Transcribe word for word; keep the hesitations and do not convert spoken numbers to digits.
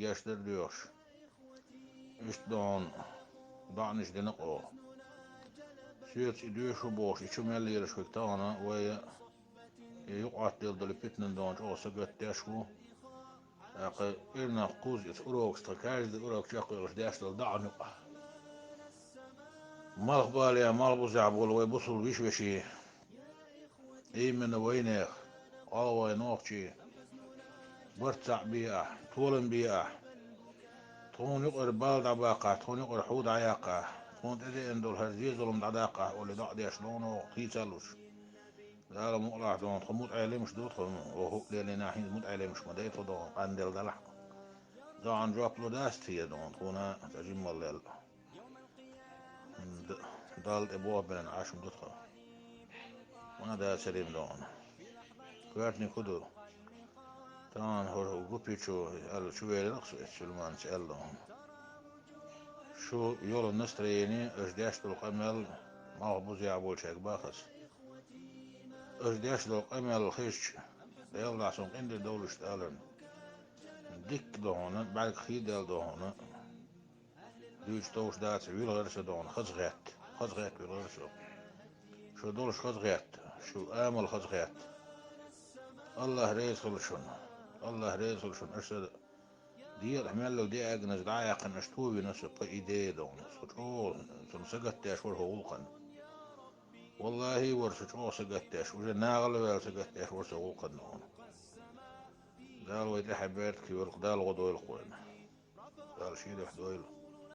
деш дара доьхуш. Иштта дохьуна доӀанаш дина-кх оха. Соьца и доьшу бохуш, и чу мел лелаш хуьлу тахана вай и юкъа Ӏоттаделла долу питанан дохьуна чӀогӀа сагатдеш ву. ТӀаккха ира нах кхузза иза урокаш тхан каждый урок чекхйолуш деш долу доӀана юкъахь. Малхбалехь, малхбузехь болу вай бусулба виш-вешин, именно вайнех, гӀалгӀай, нохчий, барт цхьаъ бе ахь, толам бе ахь. Тхуна юкъара бала дӀабаккхахь, тхуна юкъара хьу дӀаяккхахь, тхуна тӀедеана долу хӀара зе-зулам дӀадаккхахь олий доӀа деш дохьуна оха хийцалуш. Дала мукъалахь дохьуна тхо мутаӀелимаш ду тхо, оха хӀуъа лелийнехь хӀинца мутаӀелимаш ма дай тхо дохьуна, къанделла делахь а. ДоӀана жоп лур дац те дохьуна тхуна, цкъа жимма лелла. Д-, Далла тӀе бохбенна Ӏаш ма ду тхо. Ма дацарий-м дохьуна. Коьртаниг хӀун ду? Тахана хӀора группичо аьлла, чу велира-кх со, эцу Сулайманца аьлла дохьуна. Шу йолу настроение, аша деш долу къамел малхбузехь болчаьрга боху аса. Аша деш долу къамел хезча, Делан дуьхьа суна къинтӀера довлуш ду аларна. Дикка дохьуна, бӀаьрг хийдаьлла дохьуна. Дуьйцуш товш дацахь, вилхира со дохьуна, хаза гӀетта, хаза гӀетта вилхира со. Шу долуш хаза гӀетта, шу амал хаза гӀетта. АллахӀ реза хуьлда шуна. АллахӀ реза хуьлда шуна. Аша сан дегӀах меллал деагназ дӀа а яьккхина, аша товина со, по идее дохьуна. Со чӀогӀа, со сагатдеш вара хӀокху гӀуллакхана. ВаллахӀи, вара со чӀогӀа сагатдеш, уже нахала ваьлла сагатдеш вара со гӀуллакхана дохьуна. Дала вай тӀаьхье беркате йойла-кх, Дала гӀо дойла-кх вайна. Дала шен дуьхьа дойла.